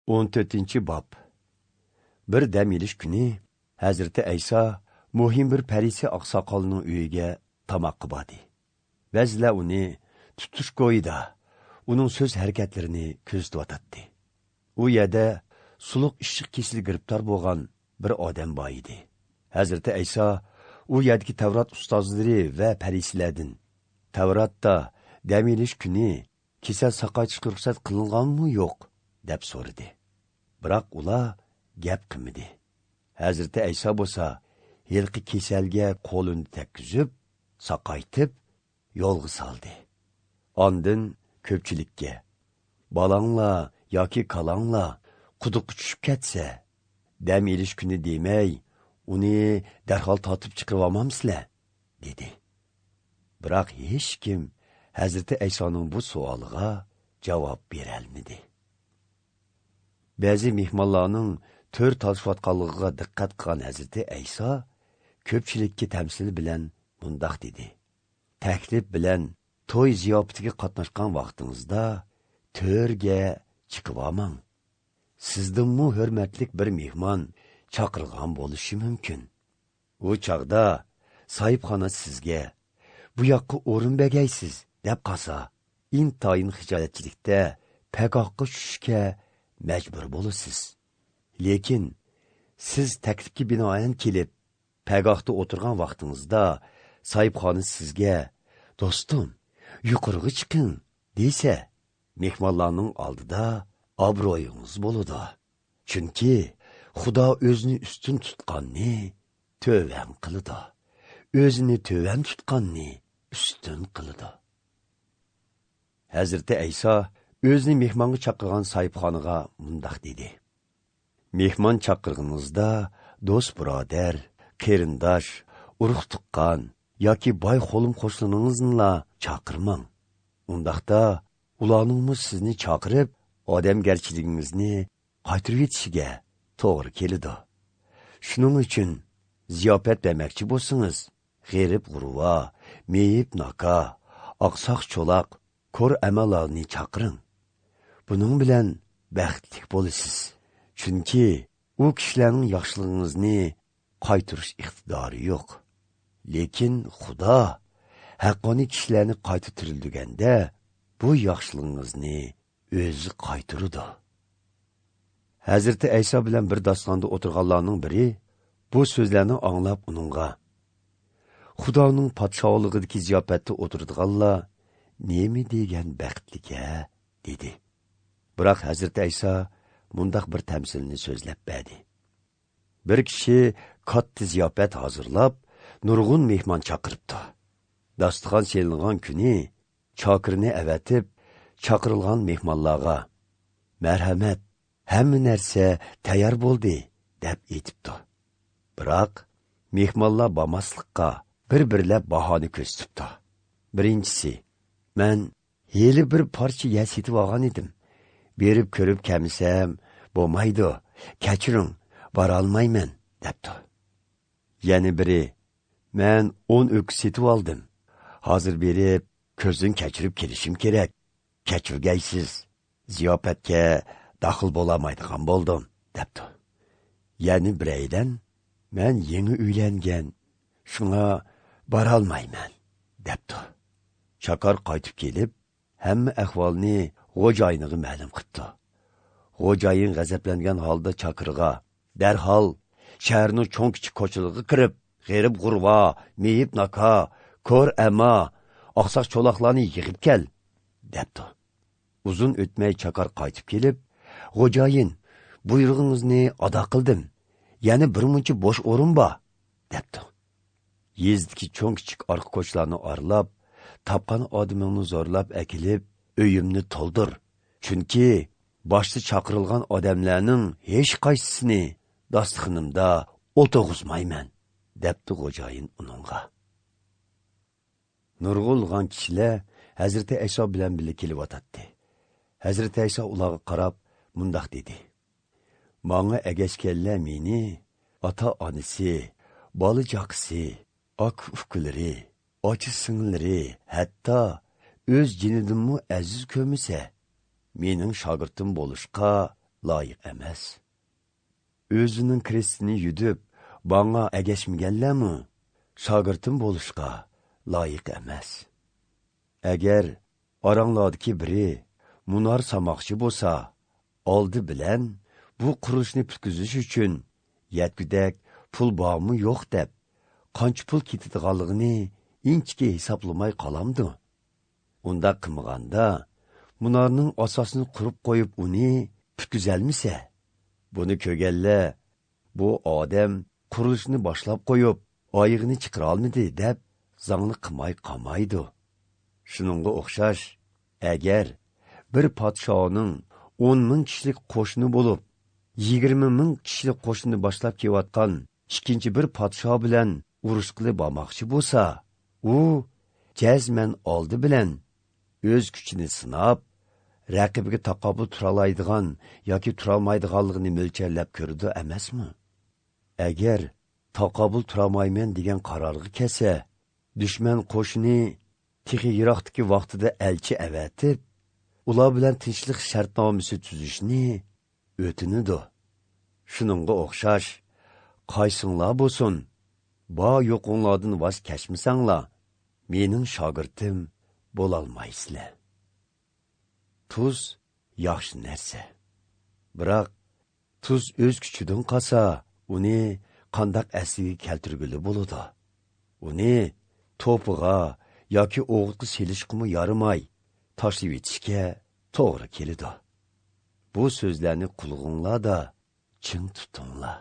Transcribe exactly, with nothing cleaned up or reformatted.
ئون تۆتىنچى باب. بىر دەم ئېلىش كۈنى ھەزرىتى ئەيسا مۇھىم بىر پەرىسىي ئاقساقالنىڭ ئۆيىگە تاماققا باردى. بەزىلەر ئۇنى تۇتۇش كويىدا، ئۇنىڭ سۆز ھەرىكەتلىرىنى كۆزىتىۋاتاتتى. ئۇ يەردە سۇلۇق ئىششىق كېسىلى گىرىپتار بولغان بىر ئادەم بار ئىدى. ھەزرىتى ئەيسا ئۇ يەردىكى تەۋرات ئۇستازلىرى ۋە پەرىسىيلەردىن، «تەۋراتتا دەم ئېلىش كۈنى كېسەل ساقايتىشقا رۇخسەت قىلىنغانمۇ يوق؟» دەپ سورىدى. بىراق ئۇلار گەپ قىلمىدى. ھەزرىتى ئەيسا بولسا ھېلىقى كېسەلگە قولىنى تەگكۈزۈپ، ساقايتىپ، يولغا سالدى. ئاندىن كۆپچىلىككە، «بالاڭلار ياكى كالاڭلار قۇدۇققا چۈشۈپ كەتسە، دەم ئېلىش كۈنى دېمەي، ئۇنى دەرھال تارتىپ چىقىرىۋالمامسىلەر؟» دېدى. بىراق ھېچكىم ھەزرىتى ئەيسانىڭ بۇ سوئالىغا جاۋاب بېرەلمىدى. بەزى مېھمانلارنىڭ تۆر تالىشىۋاتقانلىقىغا دىققەت قىلغان ھەزرىتى ئەيسا كۆپچىلىككە تەمسىل بىلەن مۇنداق دېدى: «تەكلىپ بىلەن توي زىياپىتىگە قاتناشقان ۋاقتىڭىزدا تۆرگە چىقىۋالماڭ. سىزدىنمۇ ھۆرمەتلىك بىر مېھمان چاقىرغان بولۇشى مۇمكىن. ئۇ چاغدا ساھىبخانا سىزگە، بۇ ياققا ئورۇن بەرگەيسىز، دەپ قالسا، ئىنتايىن خىجالەتچىلىكتە پەگاھقا چۈشۈشكە مەجبۇر بولىسىز. لېكىن سىز تەكلىپكە بىنائەن كېلىپ، پەگاھتا ئولتۇرغان ۋاقتىڭىزدا ساھىبخانا سىزگە، دوستۇم، يۇقىرىغا چىقىڭ، دېسە، مېھمانلارنىڭ ئالدىدا ئابرۇيىڭىز بولىدۇ. چۈنكى خۇدا ئۆزىنى ئۈستۈن تۇتقاننى تۆۋەن قىلىدۇ، ئۆزىنى تۆۋەن تۇتقاننى ئۈستۈن قىلىدۇ.» ھەزرىتى ئەيسا ئۆزىنى مېھمانغا چاقىرغان ساھىبخانىغا مۇنداق دېدى: «مېھمان چاقىرغىنىڭىزدا دوست-بۇرادەر، قېرىنداش، ئۇرۇق-تۇغقان ياكى باي قولۇم-قوشنىڭىزنىلا چاقىرماڭ. ئۇنداقتا ئۇلارنىڭمۇ سىزنى چاقىرىپ، ئادەمگەرچىلىكىڭىزنى قايتۇرۇۋېتىشىگە توغرا كېلىدۇ. شۇنىڭ ئۈچۈن زىياپەت بەرمەكچى بولسىڭىز، غېرىب-غۇرۋا، مېيىپ-ناكا، ئاقساق-چولاق، كور-ئەمالارنى چاقىرىڭ. بۇنىڭ بىلەن بەختلىك بولىسىز. چۈنكى ئۇ كىشىلەرنىڭ ياخشىلىقىڭىزنى قايتۇرۇش ئىقتىدارى يوق. لېكىن خۇدا ھەققانىي كىشىلەرنى قايتا تىرىلدۈرگەندە، بۇ ياخشىلىقىڭىزنى ئۆزى قايتۇرىدۇ.» ھەزرىتى ئەيسا بىلەن بىر داستىخاندا ئولتۇرغانلارنىڭ بىرى بۇ سۆزلەرنى ئاڭلاپ ئۇنىڭغا، «خۇدانىڭ پادىشاھلىقىدىكى زىياپەتتە ئولتۇرىدىغانلار نېمە دېگەن بەختلىك-ھە؟» دېدى. بىراق ھەزرىتى ئەيسا مۇنداق بىر تەمسىلنى سۆزلەپ بەردى: بىر كىشى كاتتا زىياپەت ھازىرلاپ، نۇرغۇن مېھمان چاقىرىپتۇ. داستىخان سېلىنغان كۈنى چاكىرنى ئەۋەتىپ، چاقىرىلغان مېھمانلارغا، «مەرھەمەت، ھەممە نەرسە تەييار بولدى» دەپ ئېيتىپتۇ. بىراق مېھمانلار بارماسلىققا بىر-بىرلەپ باھانە كۆرسىتىپتۇ. بىرىنچىسى، «مەن ھېلى بىر پارچە يەر سېتىۋالغان ئىدىم. بېرىپ كۆرۈپ كەلمىسەم بولمايدۇ، كەچۈرۈڭ، بارالمايمەن» دەپتۇ. يەنە بىرى، «مەن ئون ئۆكۈز سېتىۋالدىم. ھازىر بېرىپ كۆزدىن كەچۈرۈپ كېلىشىم كېرەك. كەچۈرگەيسىز، زىياپەتكە داخىل بولالمايدىغان بولدۇم» دەپتۇ. يەنە بىرەيلەن، «مەن يېڭى ئۆيلەنگەن، شۇڭا بارالمايمەن» دەپتۇ. چاكار قايتىپ كېلىپ، ھەممە ئەھۋالنى خوجايىنىغا مەلۇم قىپتۇ. خوجايىن غەزەپلەنگەن ھالدا چاكىرىغا، «دەرھال شەھەرنىڭ چوڭ-كىچىك كوچىلىرىغا كىرىپ، غېرىب-غۇرۋا، مېيىپ-ناكا، كور-ئەما، ئاقساق-چولاقلارنى يىغىپ كەل» دەپتۇ. ئۇزۇن ئۆتمەي چاكار قايتىپ كېلىپ، «خوجايىن، بۇيرۇغىڭىزنى ئادا قىلدىم. يەنە بىر مۇنچە بوش ئورۇن بار» دەپتۇ. يېزىدىكى چوڭ-كىچىك ئارقا كوچىلارنى ئارىلاپ، تاپقان ئادىمىڭنى زورلاپ ئەكېلىپ، ئۆيۈمنى تولدۇر. چۈنكى باشتا چاقىرىلغان ئادەملەرنىڭ ھېچقايسىسىنى داستىخىنىمدا ئولتۇرغۇزمايمەن» دەپتۇ خوجايىن ئۇنىڭغا. نۇرغۇنلىغان كىشىلەر ھەزرىتى ئەيسا بىلەن بىللە كېلىۋاتاتتى. ھەزرىتى ئەيسا ئۇلارغا قاراپ مۇنداق دېدى: «ماڭا ئەگەشكەنلەر مېنى ئاتا-ئانىسى، بالا-چاقىسى، ئاكا-ئۇكىلىرى، ئاچا-سىڭىللىرى، ھەتتا ئۆز جېنىدىنمۇ ئەزىز كۆرمىسە، مېنىڭ شاگىرتىم بولۇشقا لايىق ئەمەس. ئۆزىنىڭ كرېستىنى يۈدۈپ، ماڭا ئەگەشمىگەنلەرمۇ شاگىرتىم بولۇشقا لايىق ئەمەس. ئەگەر ئاراڭلاردىكى بىرى مۇنار سالماقچى بولسا، ئالدى بىلەن بۇ قۇرۇلۇشنى پۈتكۈزۈش ئۈچۈن يەتكۈدەك پۇل بارمۇ يوق دەپ، قانچە پۇل كېتىدىغانلىقىنى ئىنچىكە ھېسابلىماي قالامدۇ؟ ئۇنداق قىلمىغاندا، مۇنارنىڭ ئاساسىنى قۇرۇپ قويۇپ، ئۇنى پۈتكۈزەلمىسە، بۇنى كۆرگەنلەر، بۇ ئادەم قۇرۇلۇشنى باشلاپ قويۇپ، ئايىغىنى چىقىرالمىدى دەپ، زاڭلىق قىلماي قالمايدۇ. شۇنىڭغا ئوخشاش، ئەگەر بىر پادىشاھنىڭ ئون مىڭ كىشىلىك قوشۇنى بولۇپ، يىگىرمە مىڭ كىشىلىك قوشۇننى باشلاپ كېلىۋاتقان ئىككىنچى بىر پادىشاھ بىلەن ئۇرۇشقىلى بارماقچى بولسا، ئۇ جەزمەن ئالدى بىلەن ئۆز كۈچىنى سىناپ، رەقىبىگە تاقابىل تۇرالايدىغان ياكى تۇرالمايدىغانلىقىنى مۆلچەرلەپ كۆرىدۇ ئەمەسمۇ؟ ئەگەر تاقابىل تۇرالمايمەن دېگەن قارارغا كەلسە، دۈشمەن قوشۇنى تېخى يىراقتىكى ۋاقتىدا ئەلچى ئەۋەتىپ، ئۇلار بىلەن تىنچلىق شەرتنامىسى تۈزۈشنى ئۆتۈنىدۇ. شۇنىڭغا ئوخشاش، قايسىڭلار بولسۇن، بار يوقۇڭلاردىن ۋاز كەچمىسەڭلار، مېنىڭ شاگىرتىم بولالمايسىلەر. تۇز ياخشى نەرسە. بىراق، تۇز ئۆز كۈچىدىن قالسا، ئۇنى قانداق ئەسلىگە كەلتۈرگىلى بولىدۇ؟ ئۇنى توپىغا ياكى ئوغۇتقا سېلىشقىمۇ يارىماي، تاشلىۋېتىشكە توغرا كېلىدۇ. بۇ سۆزلەرنى قۇلىقىڭلاردا چىڭ تۇتۇڭلار.